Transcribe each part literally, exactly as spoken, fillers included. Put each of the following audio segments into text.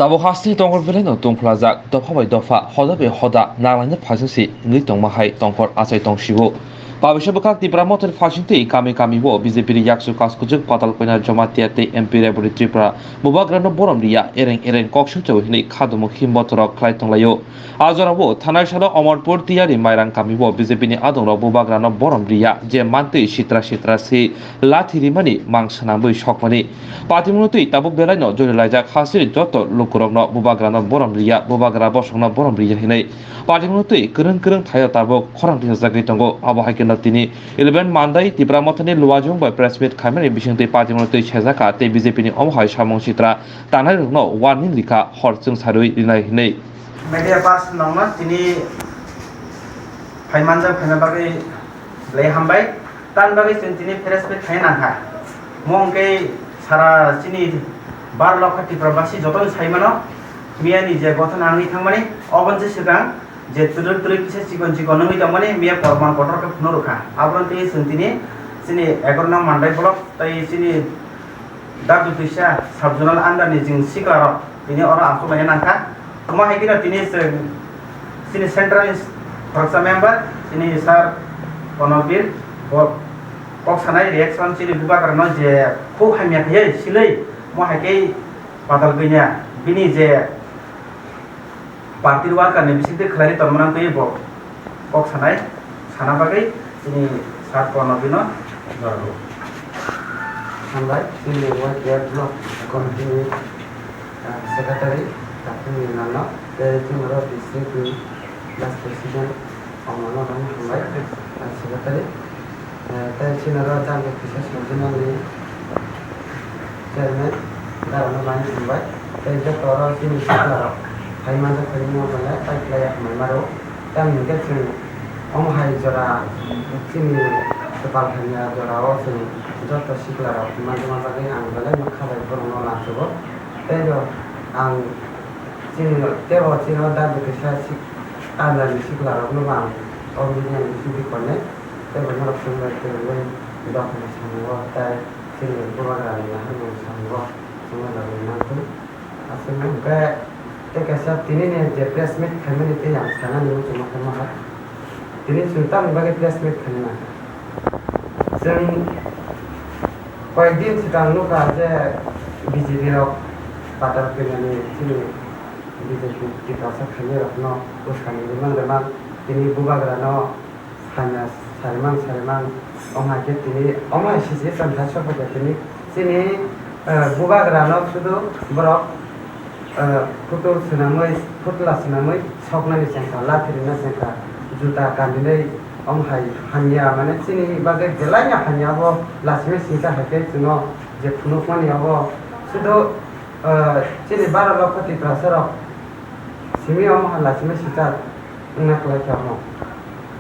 Tabuk hasteni tongkor belaino tungphlajak dopha bai dopha, hoda bai hoda nanglaina phaisingsi wngwi tongma hai tongkor achai tongsibo. Pabisa bwkhak Tipra Mothani phaisingtwi kami kami o B J P ni yaksu kaskuchwk Patal Koina Jamatia tei M P Rebati Tripura bubagrano borom riya, ereng ereng kok singchawi hwnwi khadumung himbotorok khlai tonglaio. A jorao thanai salo Amarpur tiyari Mairang kamio B J P ni adongrok bubagrano borom riya, je mantwi sitra sitra si lathi rimani mang swnamwi sokmani. Patimungno twi tabuk belaino jorilaijak hasteni joto lukurokno bubagrano borom riya, bubagra bosongno borom riya hinwi patimungno twi kwrwng kwrwng thaio tabuk khorang tisajagwi tongo. Abo hai kheno tini eleven Mandai Tipra Mothani Luajung bai press meet khaimani bisingtwi patimungno twi sejak kha tei B J P ni omo hai samung sitra tangnai rokno warning rikha hor chwng sarwi rinai hinwi. Media person rokno tini phaimanjak phaina bagwi belai hambai. Tamni bagwi chwng tini press meet khai nangkha. Mo hwnkhe sara chini baro lokha Tripura basi jotono sai mano, miya ni je gothon nangwi thangmani, oboni se swkang je twrwk twrwk kisa chikon chikon nungwi tongmani, miya porman kotor khe phunuk rwkha. Abono twi chwng tini chini egaroh nong Mandai block tei chini Daktwisa sub-zonal under ni jing sikla rok tini oro achuk laina nangkha. Omo hai kheno tini chwng chini central ni khoroksa member chini sir Pranab Bey bo kok sanai reaction chini bubagra no je khuk hamya khe silei mo hai khe Patal Koina bini je party worker ni bisingtwi khlai tongmani twi bo kok sanai sana bagwi chini sir Pranab Bey no jorao. Hambai, chini Y T F block committee ni, ah, secretary, Kapung ni nano, tei chini oro district ni vice president, Omono bai hambai, ah, secretary. Eh, tei chini oro Jangkisa Sub-zonal ni chairman, Darano bai hambai. Tei joto oro chini sikla rok, hai manjak, hai manjak, tei khlai ya hambai maro. Tamni hwnkhe chwng omo hai jora chini kwtal hamya jorao chwng joto siklarok manjakma bagwi ang belai no kha bai borokno lachugo. Tei bo ang chini teibo chini o dagu kisa sik-, andar ni siklarokno bo ang o media ni bisingtwi konai. Tei bo norok chwng bai kwrwngwi dophani samungo tei chini bubagrani naharmung samungo chwngno logi mantwi. Aswk hwnkhe tei kaisa tini ni je press meet khaimani tei ang sanani muchungma khe maha. Tini chwng tamni bagwi press meet khaina nangkha. Chwng koyek din swkang nukha je B J P rok Patal Koinani chini B J P Tiprasa khainai rokno bwskango rimang rimang tini bubagrano Hamya sarimang sarimang, omo hai khe tini, omo hai situation thai sokphaikha tini, chini, eh, bubagrano sudu borok, eh, phutu swnamwi, phutla swnamwi soknani chengkha, lathi rwna chengkha, juta kandinai, omo hai hamya, mane chini bagwi belaino hamya bo lachimwi singcha hai khe chwngno je phunukmani abo sudu, eh, chini baro lokho Tiprasarok simi omo hai lachimwi singcha wngna kwlaikha omo.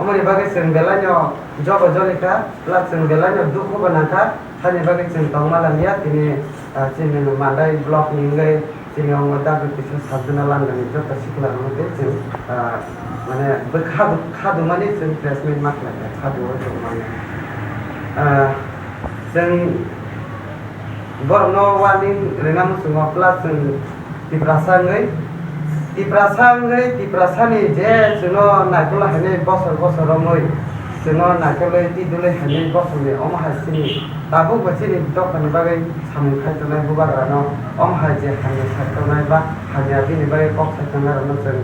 Omoni bagwi chwng belaino jobo jolikha, plus chwng belaino dukhu bo nangkha, haini bagwi chwng tongma lamya tini, ah, chini Mandai block ni wngwi chini omo dagu kisa sabjuna langani joto sikla rokno tei chwng, ah, mane bwkha, khadumani chwng press meet ma khlaikha, khaduo tongmani. Ah, chwng borokno warning rwna muchungo, plus chwng Tiprasa wngwi, Tiprasa wngwi, Tiprasani je chwngno naikolna hainwi bosor bosor romwi, chwngno naikolwi twi dulwi hainwi bosorni omo hai chini tabukbo chini dophani bagwi samung khai tongnai bubagrano omo hai je hamya sai tongnai ba hamya bini bagwi kok sai tongnai rokno chwng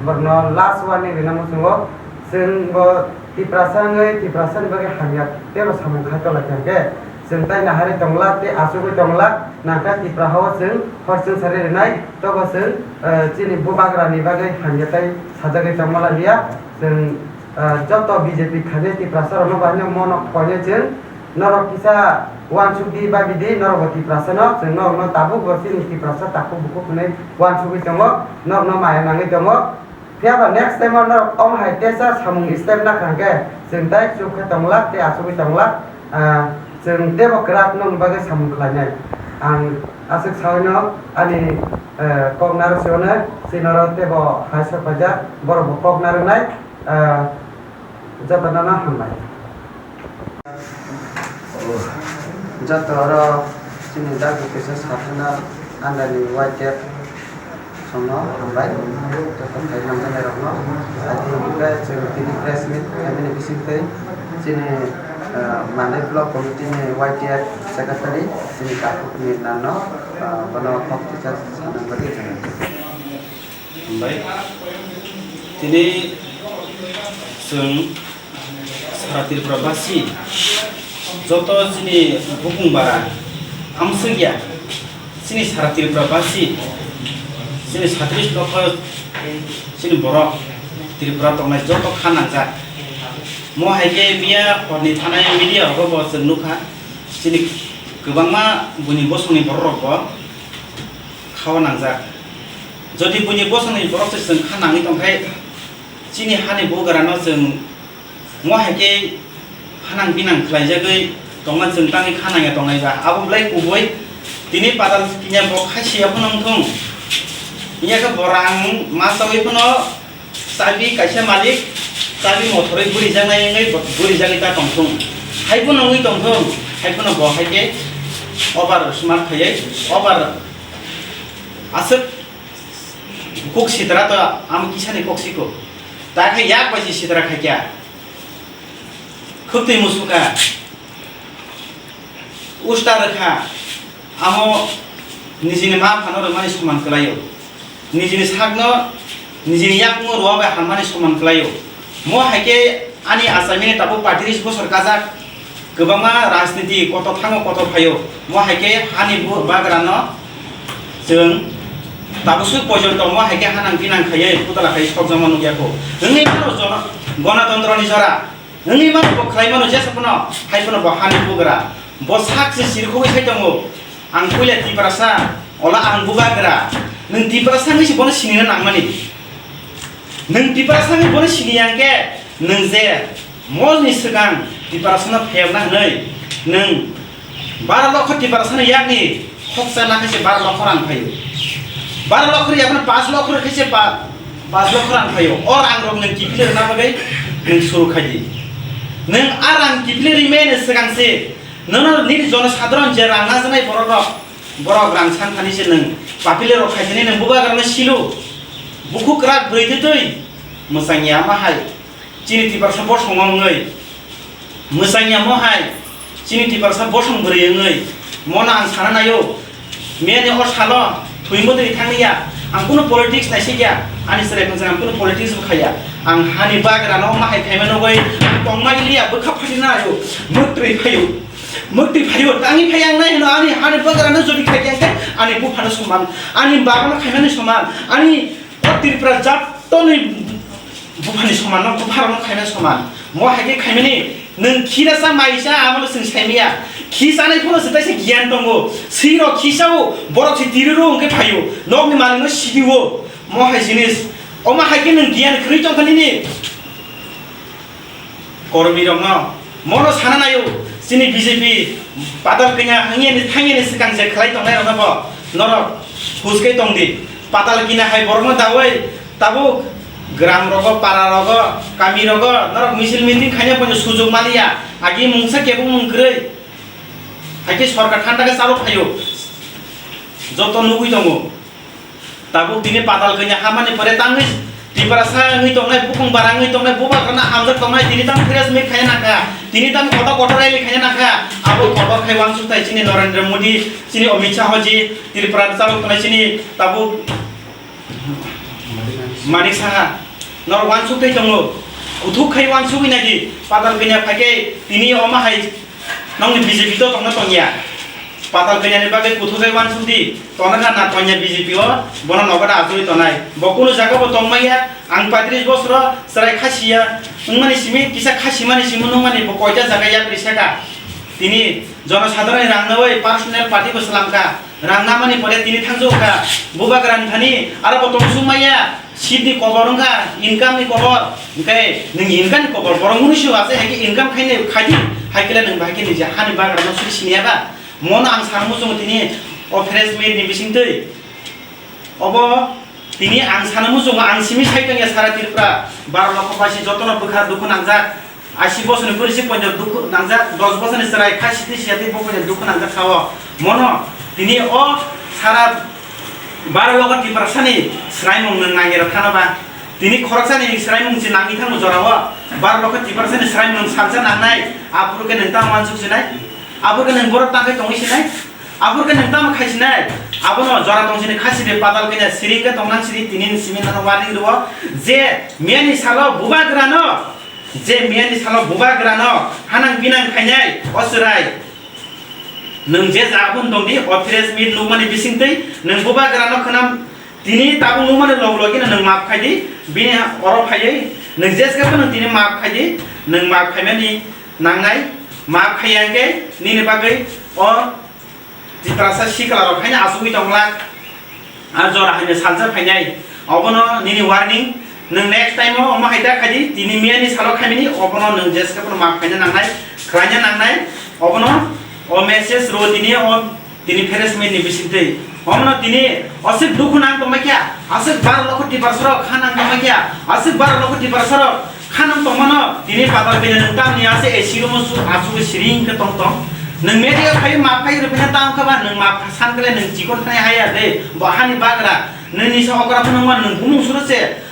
borokno last warning rwna muchungo. Chwng bo Tiprasa wngwi Tiprasani bagwi hamya teibo samung khai tonglaikha hwnkhe, chwng tai naharwi tongla tei achugwi tongla, nangkha Tipra hao chwng hor chwng sari rwnai, tobo chwng, eh, chini bubagrani bagwi hamya tai sajagwi tongma lamya. Chwng, eh, joto B J P khainai Tiprasa rokno bo haino mono koinai chwng, norok kisa uansuk di ba bidi, norok bo Tiprasa no, chwng norokno tabuk bo chini Tiprasa takhuk bukhuk hwnwi uansugwi tongo, norokno maya nangwi tongo. Phiya ba next time o norok omo hai teisa samung step nakha hwnkhe chwng tai chuk khe tonglak tei achugwi tonglak, ah, chwng teibo kwrak nokni bagwi samung khlainai. Ang aswk saui no ani, eh, kok narwk se hwnwi chini oro teibo hai sok paijak borok bo kok narwknai, ah, jotono no hambai. Joto oro chini dagu kisa sathana andani Y T F Rokno hambai, joto khairokno. Adi hwnkhe chwng tini press meet khaimani bisingtwi chini, ah, Mandai Block Committee ni Y T F Secretary chini Takhuk ni nano, ah, bono kok kisa sanani bagwi chwng. Hambai. Tini chwng Sara Tripura basi, joto chini bukung bara amswk ya, chini sara Tripura basi, chini satris lokho chini borok Tripura tongnai joto kha nangjak. Mo hai khe miya horni thanai media rogo bo chwng nukha, chini kwbangma buini bosongni borok rok bo khao nangjak. Jodi buini bosongni borok se chwng kha nangwi tongkhai, chini hani bugrano chwng mo hai khe hanang binang khlaijagwi tongma chwng tangwi kha nangya tongnai ba? Abo belai kubui. Tini padal kinya bo khaisiya phano wngthung. Iya khe bo rang ma chawi phano chabi kaisa malik, chabi mothorwi burijaknai wngwi bo-, burijagwi ta tongthung. Hai phano wngwi tongthung, hai phano bo hai khe over smart khaiwi, over aswk kok sitra to amo kisani kok siko. Ta khe yak bai si sitra khaikya. Khwtwi musuka. Usta rwkha. Amo nijini ma phano rwmani soman kwlaio. Nijini sakno, nijini yakungno rwma bai hamani soman kwlaio. Mo hai khe ani achaimani tabuk patris bosor kajak. Kwbangma rajniti kotor thango, kotor phaio. Mo hai khe hani bu-, bagrano chwng tabuk suk pojonto mo hai khe hanang pinang khaiwi putala khai sokjakma nukya kho. Wngwi mano jono-, gonotontroni jora. Wngwi mano bo khlai mano jesa phano, hai phano bo hani bugra. Bo sak se sirkhogwi sai tongo. Ang puila Tiprasa, ola ang bubagra. Nwng Tiprasa wngwi se bono sinina nangmani. Nwng Tiprasa wngwi bono siniya hwnkhe, nwng je mol ni swkang Tiprasa no pheyokna hwnwi nwng baro lokho Tiprasa no yakni khoksa na khe se baro lokho rang phaio. Baro lokho yakno panch lokho khe se pa-, panch lokho rang phaio. O rang rok nwng kiphilwi rwna bagwi nwng suru khai di. Nwng a rang kiphilwi rwmani swkang se nono nini jono sadharon je rang najaknai borok rok, borok rang san thani se nwng papile rok khai thani nwng bubagra no silo. Bukhuk kwrak bwrwi twtwi mwchang ya ma hai. Chini Tiprasa bosong wngwi mwchang ya mo hai, chini Tiprasa bosong bwrwi wngwi mono ang sana naio. Miyani o salo thwimwtwi thangya, ang kunu politics naisikya, ani chwrai phunsa ang kunu politics bo khaiya. Ang hani bagrano ma hai khaima nugwi ang tongma iliya bwkha phatina naio, mwktwi phaio. Mwktwi phaio, tangwi phai ang nai hino ani hani bagrano jodi khaikya khe ani buphano soman, ani babano khaimani soman, ani o Tripura jatoni buphani soman, no bupharokno khaina soman. Mo hai khe khaimani, nwng khirasa maisa, amo chwng saimaya. Khi chanai phano se taisa giyan tongo. Swi rok khi sao, borok se tiri ro hwnkhe phaio. Nokni malikno sidio. Mo hai jinis. Omo hai khe nwng giyan kwrwi tongkha nini. Kormi rokno mono sana naio, chini B J P patal kanya hangyani thangyani swkang je khlai tongnai rokno bo norok huskai tongdi. Patal kina hai borokno dawi tabuk gram rogo, para rogo, kami rogo norok misil meeting khaina bono sujok maliya. Agi mungsa kebo mung kwrwi. Hai khe sorkar thanda khe chalo phaio. Joto nugwi tongo. Tabuk tini patal kanya hamani pore tangwi Tiprasa wngwi tongnai, bukung bara wngwi tongnai, bubagrano hamjak tongnai, tini tamo press meet khaina nangkha, tini tamo kotor kotor rally khaina nangkha, abo kotor khai wansuk thai chini Narendra Modi, chini Amit Shah ji, Tripura chalok tongnai chini tabuk Manik Saha, norok wansuk thai tongo, kuthuk khai wansugwi naidi, patal kanya phaikhe tini omo hai Nokni B J P to tongna tongya. Patal kanyani bagwi kuthuk bai wansuk di. Tongna kha na tongya B J P o, bono nogo da achugwi tonai. Bo kunu jaga bo tongmaya, ang paitris bosoro chwrai khasiya. Wngmani simi kisa khasimani simi nungmani bo koita jaga yapri saka. Tini jonosadharonni rang nawi personal party bo swlamkha. Rang namani pore tini thangjago kha. Bubagra ni thani aro bo tongsuk maya. Seat ni kobor wngkha, income ni kobor. Hwnkhe nwng income ni kobor, borok mwnwi se wansai hai khe income khainai khaidi, hai khe le nwng bahai khe niji hani bagra no suri siniya ba? Mono ang sana muchungo tini o press meet ni bisingtwi. Obo tini ang sana muchungo, ang simi sai tongya sara Tripura, baro lokho basi jotono bwkha dukhu nangjak. Ashi bosor ni bwrwi se poito dukhu nangjak, dos bosor ni chwrai khai siti siyati bo poito dukhu nangjak sao. Mono tini o sara Baro logo Tiprasani swraimung nwng nangirok thano ba? Tini khoroksani swraimung se nangwi thango jorao. Baro logo Tiprasani swraimung salsa nangnai. Aphuru khe nwng tamo uansuk sinai? Aphuru khe nwng borok tangwi tongwi sinai? Aphuru khe nwng tamo khai sinai? Abono jora tong sini khai sidi, patal khe siring khe tongnang sidi, tini ni simi nano warning rwo je miyani salo bubagrano, je miyani salo bubagrano hanang binang khainai o chwrai. Nwng je jaga phano tong di, o press meet nukmani bisingtwi nwng bubagrano khwnam, tini tabuk nukmani log logino nwng maaf khai di, bini oro phaiwi nwng jeske phano tini maaf khai di, nwng maaf khaimani nangnai, maaf khaiya hwnkhe nini bagwi o Tiprasa sikla rok haino achugwi tong glak. A jora haino salsa phainai. Obono nini warning. Nwng next time o omo hai ta khai di, tini miyani salo khaimani, obono nwng jeske phano maaf khaina nangnai, khlaina nangnai. Obono o message rw tini o tini press meet ni bisingtwi. Omono tini aswk dukhu nang tongma kya, aswk baro lokho Tiprasa rok kha nang tongma kya, aswk baro lokho Tiprasa rok khanang tongmano, tini patal bini nwng tamni ase A C room o su-, asugwi siring khe tong tong. Nwng media khai maaf khai rw phina tang kha ba, nwng maaf san khle nwng chikon thani haya de, bo hani bagra, nini sa okra phano ma nwng bumung suru se.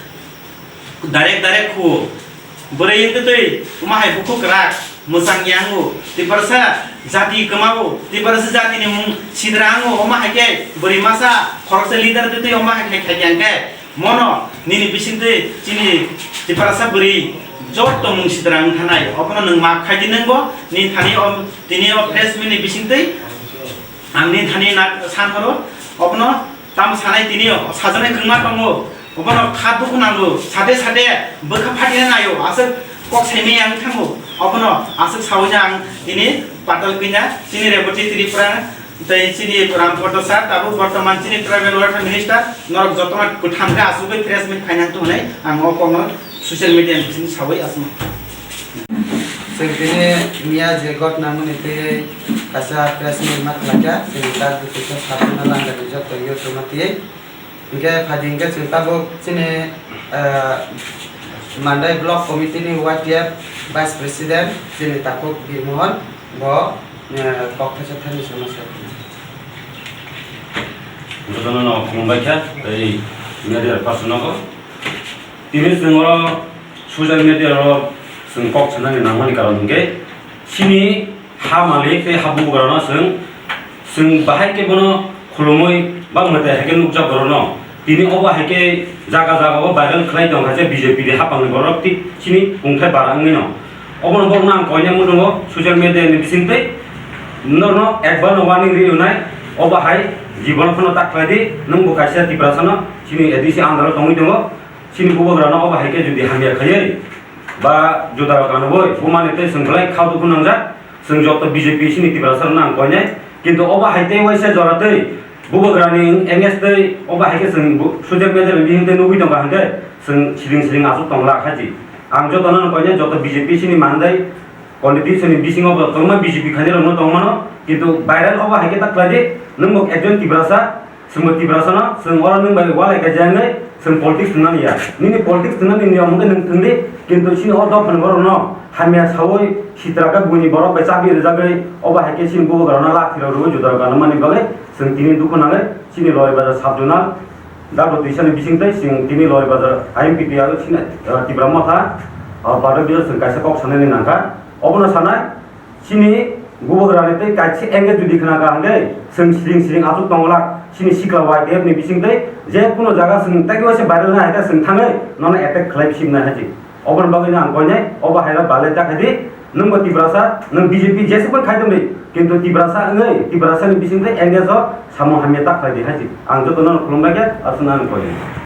Direct direct khu. Bwrwi wngtwi twi, omo hai bukhuk kwrak, mwchang yango, Tiprasa jati kwmao, Tiprasa jatini mung sidra ango, omo hai khe bwrwi masa khoroksa leader twi twi omo hai khai khai yang khe. Mono nini bisingtwi chini Tiprasa bwrwi jotto mung sidra wng thanai, obono nwng maaf khai di nwng bo, nini thani o, tini o press meet ni bisingtwi ang nini thani na san horo, obono tamo sanai tini o sajaknai kwngma tongo, obono kha dukhu nango, sade sade bwkha phatina naio, aswk kok saimaya wng thango, obono aswk saui ang tini patal kanya chini Reboti Tripura. Tei chini Ram Photo sir, tabuk bortoman chini Tribal Welfare Minister, norok jotono kwtham khe asugwi press meet khainang tong hinwi ang o kokno social media ni bisingtwi saui aswk. Chwng tini miya je ghotna mani twi kaisa press meet ma khlaikha, chini tak bwtwi khe sabjana langani joto youth rokno twi. Hingke phaidi hingke chwng tabuk chini, eh, Mandai Block Committee ni Y T F Vice President chini Takhuk Birmohon bo, eh, kok thaisa thani sama sa. Jotono no khulumbai kha, tei media person no bo. Tini chwng o social media o chwng kok sanani nangmani karon hingke chini ha malik tei ha bubagrano chwng, chwng bahai khe bono khulumui ba mwtai hai khe nukjak borokno. Tini obo hai khe jaga jaga o viral khlai tong kha je B J P ni haphangni borok tei chini kungthai bara wngwi no. Obono borokno ang koinai muchungo social media ni bisingtwi norokno ekbar no warning ri wnai, obo hai jibono phano ta khlai di, nwng bo kaisa Tiprasa no chini A D C under o tongwi tongo, chini bubagrano obo hai khe jodi hamya khaiwi ba juda rok kanwi bumani tei chwng belai khao dukhu nangjak. Chwng joto B J P sini Tiprasa rokno ang koinai, kintu obo hai tei waisa jora tei bubagrani engage tei obo hai khe chwng bu-, social media ni bihik tei nugwi tongkha hwnkhe chwng siring siring achuk tongla khaji. Ang jotono koinai joto B J P sini mandai constitution ni bisingo bo tongma B J P khainai rokno tongmano, kintu viral obo hai khe ta khlai di, nwng bo ekjon Tiprasa. Chwngbo Tiprasano, chwng oro nwng bai walai kaijaknai, chwng politics thwngnani ya. Nini politics thwngnani niyom hwnkhe nwng thwngdi, kintu chini o dophani borokno hamya saui sitra khe buini borok bai chabi rwjagwi, obo hai khe chini bubagrano lathi rok rwui juda rok ganamani bagwi chwng tini dukhu nangwi chini Lori Bazar sub zonal Dagdo twisani bisingtwi chwng tini Lori Bazar I M P T aro chini, ah, Tipra Motha, ah, Badra Bijor chwng kaisa kok sanani nangkha. Obono sanai, chini bubagrani tei kaisa engage jodi khna kha hwnkhe, chwng siring siring achuk tongwlak, chini sikla Y T F ni bisingtwi je kuno jaga chwng tei waisa viral wngya hai khe chwng thangwi nono attack khlai simna hai se. Oboni bagwi no ang koinai, obo hai rok balai ta khai di, nwng bo Tiprasa, nwng B J P jesa phano khai tong di, kintu Tiprasa wngwi, Tiprasa ni bisingtwi engage o samung hamya ta khlai di hai se. Ang jotono khulumbai khe, aswkno ang koi.